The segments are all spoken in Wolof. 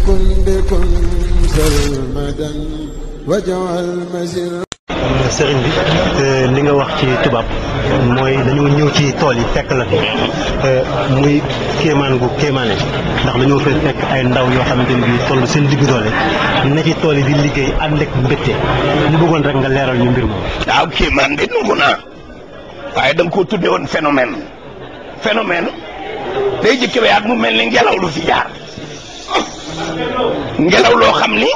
كن بكن سرمدا واجعل مسير. sëriñ bi li nga wax ci tubaab mooy dañoo ñëw ci tool yi fekk la fi muy kéemaan gu kéemaane ndax dañoo fay fekk ay ndaw yoo xamante ni bii toll seen diggu doole ne ci tool yi di liggéey ànd ak mbégte ñu bëggoon rek nga leeral ñu mbir moom. waaw kéemaan bi nangu naa waaye da nga koo tuddee woon phénomène day jëkk ba yàgg mu mel ni ngelaw lu fi jaar ngelaw loo xam ni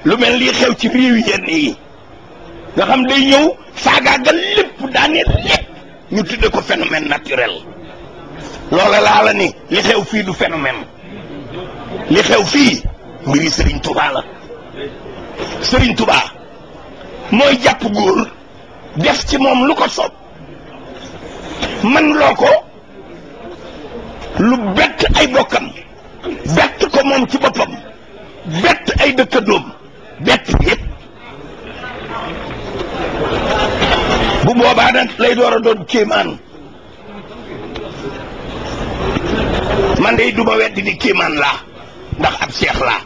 lu mel lii xew ci réew yenn yi nga xam day ñëw faagaagal lépp daaneel lépp ñu tudde ko phénomène naturel loola laa la ni li xew fii du phénomène li xew fii mbiri Serigne Touba la Serigne Touba mooy jàpp góor def ci moom lu ko soob man loo ko lu bett ay bokkam bett ko moom ci boppam bett ay dëkkandoom bett yépp bu boobaa nag lay door a doon kéemaan man de duma weddi di kéemaan laa ndax ab seex laa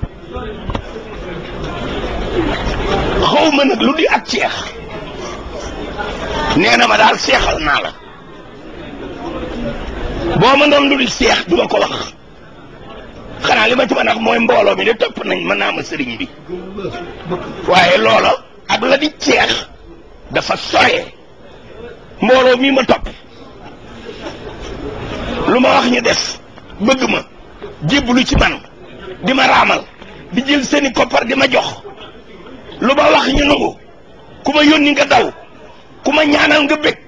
xaw ma nag lu di ak seex nee na ma daal seexal naa la boo ma doon lu di seex duma ko wax xanaa li ma ci mën a wax mooy mbooloo mi de topp nañ mën naa ma sëriñ bi waaye loola ak la di seex dafa sore mbooloo mii ma topp lu ma wax ñu def bëgg ma jébbalu ci man di ma raamal di jël seeni koppar di ma jox lu ma wax ñu nangu ku ma yónni nga daw ku ma ñaanal nga bëgg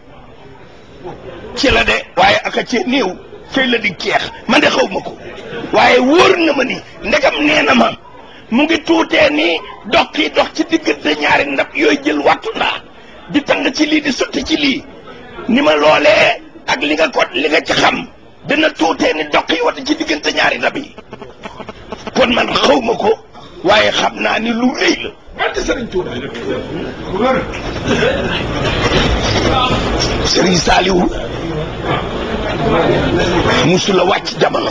ci la de waaye aka ci néew cay la di ceex man de xaw ma ko waaye wóor na ma ni ndegam nee na ma mu ngi tuutee ni dox kii dox ci diggante ñaari ndab yooyu jël wattu ndaa di tàng ci lii di sotti ci lii ni ma loolee ak li nga ci xam dina tuutee ni dox yi wata ci diggante ñaari ndab yi kon man xaw ma ko waaye xam naa ni lu rëy la. Serigne Saliou musula wàcc jamono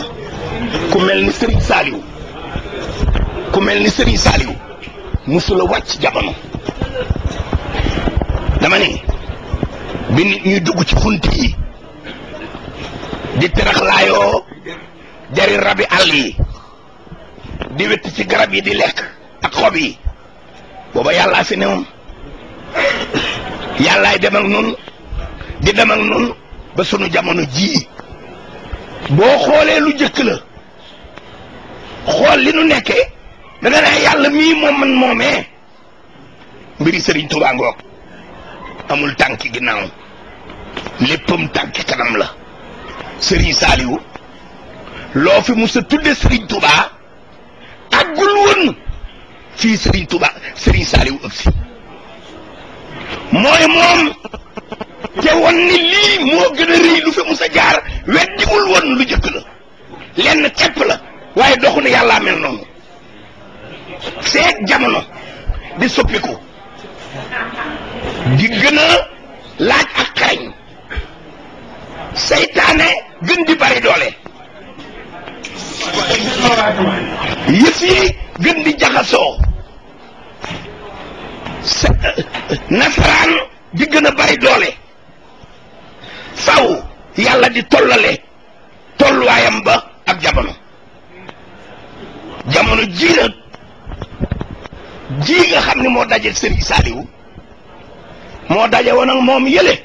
ku mel ni Serigne Saliou musula wàcc jamono dama ne bi nit ñuy dugg ci xunt yi di teraxlaayoo jari rabi àll yi di wett ci garab yi di lekk ak xob yi booba yàllaa fi ne moom yàllaay dem ak nun di dem ak nun ba sunu jamono jii boo xoolee lu jëkk la xool li nu nekkee da nga ne yàlla mii moom man moomee mbiri Serigne Touba ngoog amul tànki ginnaaw léppam tànki kanam la Serigne Saliou loo fi musa tudde Serigne Touba àggul woon fii Serigne Touba Serigne Saliou ëpp si mooy moom te won ni lii moo gën a rëy lu fi musa jaar weddiwul woon lu jëkk la lenn tepp la waaye doxu na yàllaa mel noonu seet jamono di soppiku di gën a laaj ak xarañ seytaane gën di bari doole yëf yi gën di jaxasoo nasaraan di gën a bari doole faw yàlla di tollale tolluwaayam ba ak jamono ji nag ji nga xam ne moo daje Serigne Saliou moo daje woon ak moom yële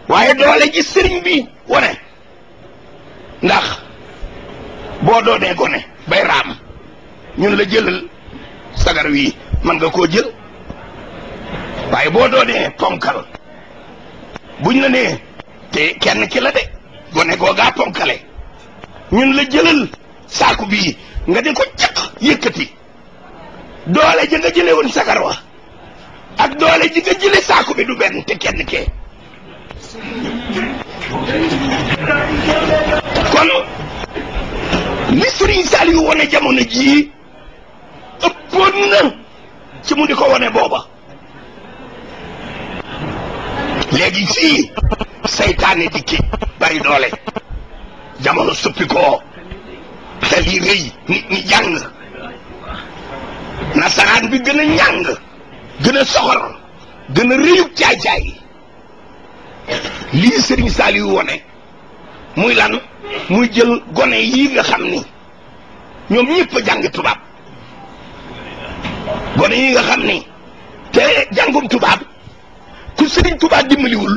waaye doole ji Serigne bi wane ndax boo doonee gone bay raam ñun la jëlal sagar wi mën nga koo jël waaye boo doonee ponkal buñ la nee te kenn ki la de gone googaa ponkale ñun la jëlal saaku bii nga di ko caq yëkkati doole ji nga jële woon sagar wa ak doole ji nga jële saaku bi du benn te kenn kee kon li Serigne Saliou wane jamono jii ëppoon na ci mu di ko wane booba léegi fii seytaane dikki bari doole jamono suppi ko xel yi rëy nit ñi jàng nasaraan bi gën a ñàng gën a soxor gën a rëyub caay-caay lii Serigne Saliou wone muy lan muy jël gone yii nga xam ni ñoom ñëpp a jàng tubaab gone yi nga xam ni te jàngum tubaab ku Serigne Touba dimbaliwul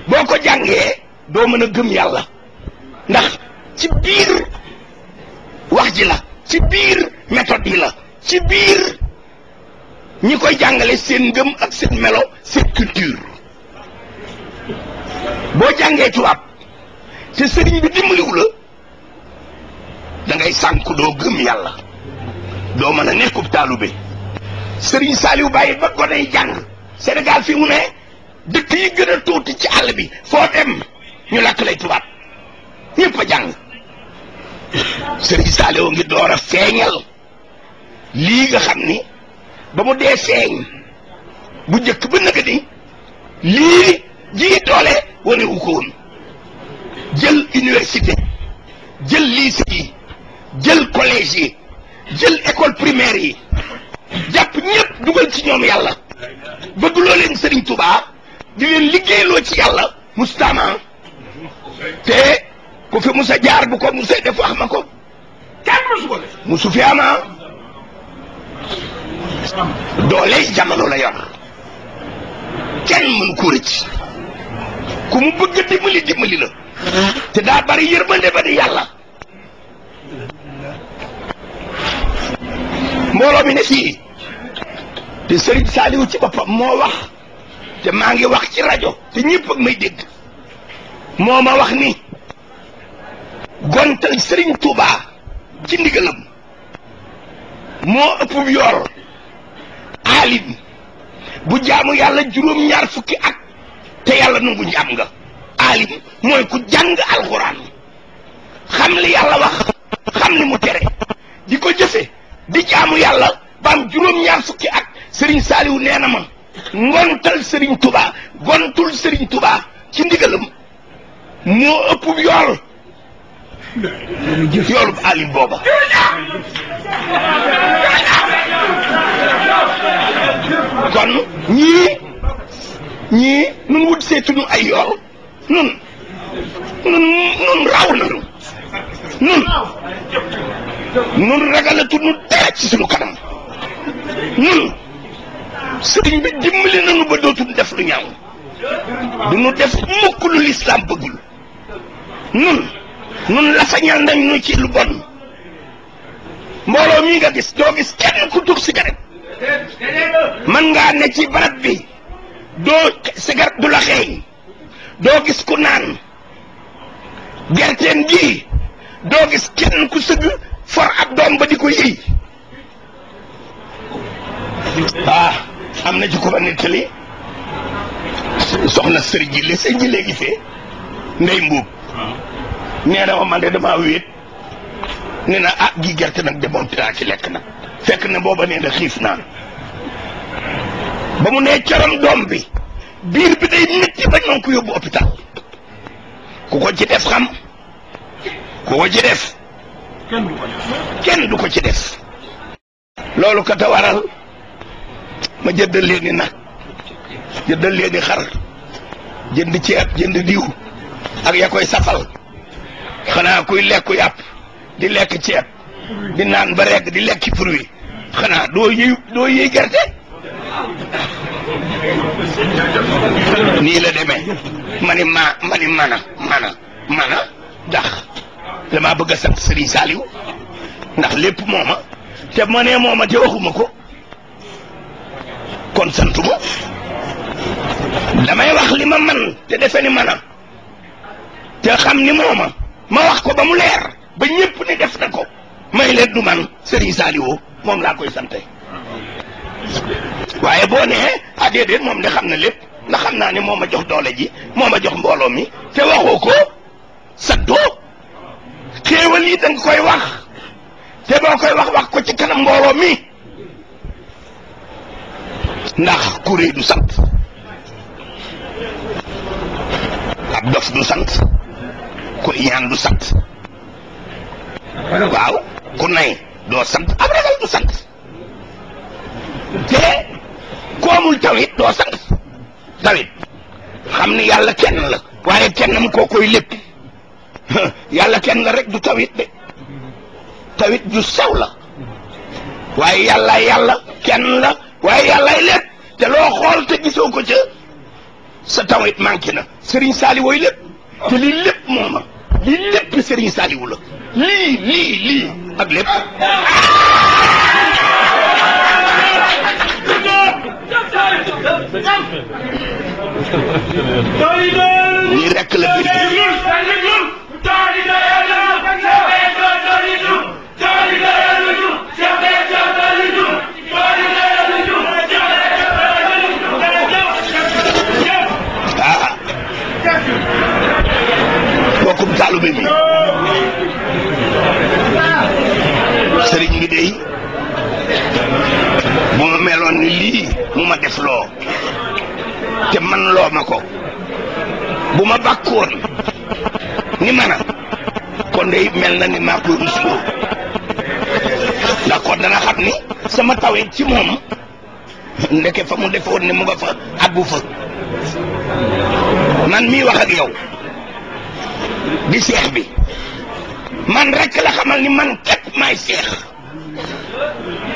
boo ko jàngee doo mën a gëm yàlla ndax ci biir wax ji la ci biir méthode yi la ci biir ñi koy jàngale seen ngëm ak seen melo seen culture boo jàngee tubaab te sëriñ bi dimbaliwu la da ngay sànku doo gëm yàlla doo mën a nekkub taalube Sëriñ Saliou bàyyi ba gone yi jàng Sénégal fi mu ne dëkk yi gën a tuuti ci àll bi foo dem ñu lakk lay tubaab ñëpp a jàng Sëriñ Saliou ngi door a feeñal lii nga xam ni ba mu dee feeñ bu njëkk ba nëgg ni lii ji doole wane wu ko woon jël université jël lycée yi jël collège yi jël école primaire yi jàpp ñëpp dugal ci ñoom yàlla bëgg loo leen Serigne Touba di leen liggéeyloo ci yàlla mustama te ku fi musa jaar bu ko musa def wax ma ko kenn musu ko def musu fi ama doole jamono la yor kenn mën ko rëcc ku mu bëgg dimbali la te daa bari yërmande ba di yàlla mbooloo mi ne fii te Serigne Saliou ci boppam moo wax te maa ngi wax ci rajo te ñëpp ak may dégg moo ma wax ni gontal Serigne Touba ci ndigalam moo ëpp yor aalim bu jaamu yàlla juróom-ñaar fukki at te yàlla nangu njaam nga aalim mooy ku jàng alxuraan xam li yàlla wax xam li mu tere di ko jëfe di jaamu yàlla ba am juróom-ñaar fukki at Serigne Saliou nee na ma ngontal Serigne Touba gontul Serigne Touba ci ndigalam moo ëpp yool yoolub alim booba kon ñii nun wut seetunu ay yool nun raw nanu nun ragalatunu dara ci sunu kanam nun sëriñ bi dimbali nanu ba dootul def lu ñaaw du nu def mukk lu lislaam bëggul nun lafañal nañ nu ci lu bon mbooloo mi nga gis doo gis kenn ku tux cigarette man ngaa ne ci barab bi doo cigarette du la xeeñ doo gis ku naan gerteen gi doo gis kenn ku sëgg for ab doom ba di ko yëy am na ci ko ba nettali soxna sëriñ ji sëriñ ji léegi fee ndey mbuub nee na ma man de damaa wéet nee na gi gerte nag demoon dinaa ci lekk nag fekk na booba nee na xiif naa ba mu nee corom doom bi biir bi day métti bañ noonu ko yóbbu hôpital ku ko ci def xam ku ko ci def kenn du ko ci def loolu kat a waral ma jëndal leen ni nag jëndal leen ni xar jënd ceeb jënd diw ak ya koy safal xanaa kuy lekku yàpp di lekk ceeb di naan ba regg di lekki fruit xanaa doo yëy gerte nii la demee mani mana ndax damaa bëgg a sant Serigne Saliou ndax lépp mooma te ma nee mooma te waxuma ko kon santuma damay wax li ma man te defe ni mana te xam ni mooma ma wax ko ba mu leer ba ñépp ni def na ko may leen du man Serigne Saliou moom laa koy sante waaye boo nee déedéet moom de xam na lépp ndax xam naa ni moo ma jox doole ji moo ma jox mbooloo mi te waxoo ko saddoo xéewal yi danga koy wax te boo koy wax ko ci kanam mbooloo mi ndax ku réy du sant ab dof du sant ku ñaan du sant waaw ku nay doo sant ab ragal du sant te ku amul tawit doo sant tawit xam ni yàlla kenn la waaye kennam koo koy lépp yàlla kenn la rek du tawit de tawit ju sew la waaye yàlla kenn la waaye yàllaay lépp te loo xool te gisoo ko ca sa tawit manqué na Serigne Saliou wooy lépp te lii lépp mooma lii lépp Serigne Saliou la lii ak lépp lii rekk la bir bokkum taalube mi sëriñ bi dey bu ma meloon ni lii mu ma def loo te man loo ma ko bu ma bàkkoon ni mana kon dey mel na ni maa koy rusloo ndax kon dana xam ni sama tawet ci moom ndeke fa mu defoon ni mu nga fa àggu fa man mii wax ak yow di seex bi man rek la xamal ni man képp maay seex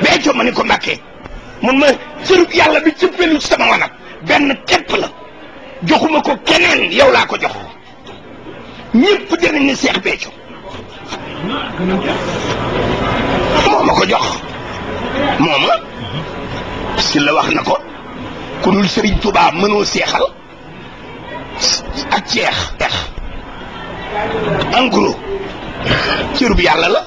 Béthio ma ni ko Mbàkke mun ma cërub yàlla bi cëppelu ci sama wanag benn képp la joxuma ko keneen yow laa ko jox ñëpp dinañ ni seex Béthio moo ma ko jox mooma si la wax na ko ku dul Sëriñ Tuubaa mënoo seexal ak ceex en gros cër bi yàlla la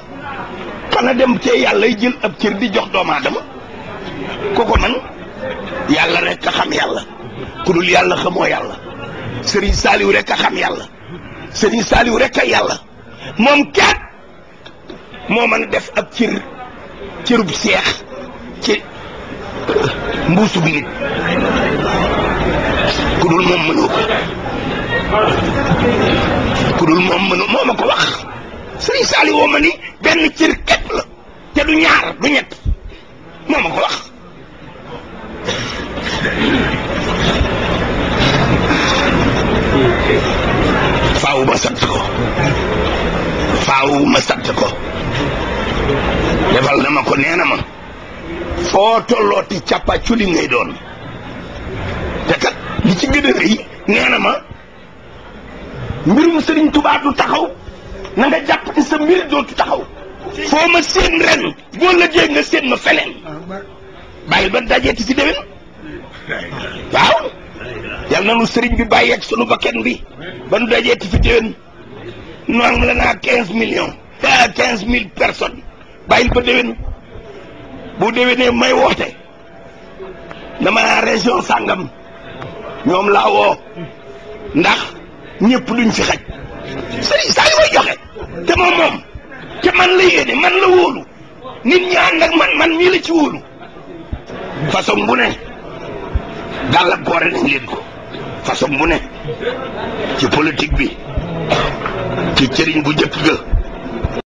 xana dem te yàlla jël ab cër di jox doomu aadama koko man yàlla rek a xam yàlla ku dul yàlla xamoo yàlla Serigne Saliou rek a xam yàlla Serigne Saliou rek a yàlla moom kat moo mën a def ab cërub seex ci mbuusu bi nit ku dul moom mënoo ko ku dul moom mënoo moo ma ko wax Serigne Saliou woo ma ni benn cër képp la te du ñaar du ñett moo ma ko wax faaw ma sant ko defal na ma ko nee na ma foo tollooti càppa cu li ngay doon te kat li ci gën a rëy nee na ma mbirum Serigne Touba du taxaw na nga jàpp ni sa mbir dootu taxaw foo ma séen ren boo lëggee nga séen ma feneen bàyyil ba dajeeti si déwén waaw yal na nu sëriñ bi bàyyeeg sunu bakken bi ba nu dajeeti fi déwén nu am la naa 15 millions 15 000 personnes bàyyil ba déwén bu déwénee may woote dama région sàngam ñoom laa woo ndax ñëpp duñ fi xaj sëriñ saa yi way joxe te moom te man la yéene man la wóolu nit ñi ànd ak man mii la ci wóolu façon bu ne gàllankoore nañ leen ko façon bu ne ci politique bi ci cëriñ bu njëkk ga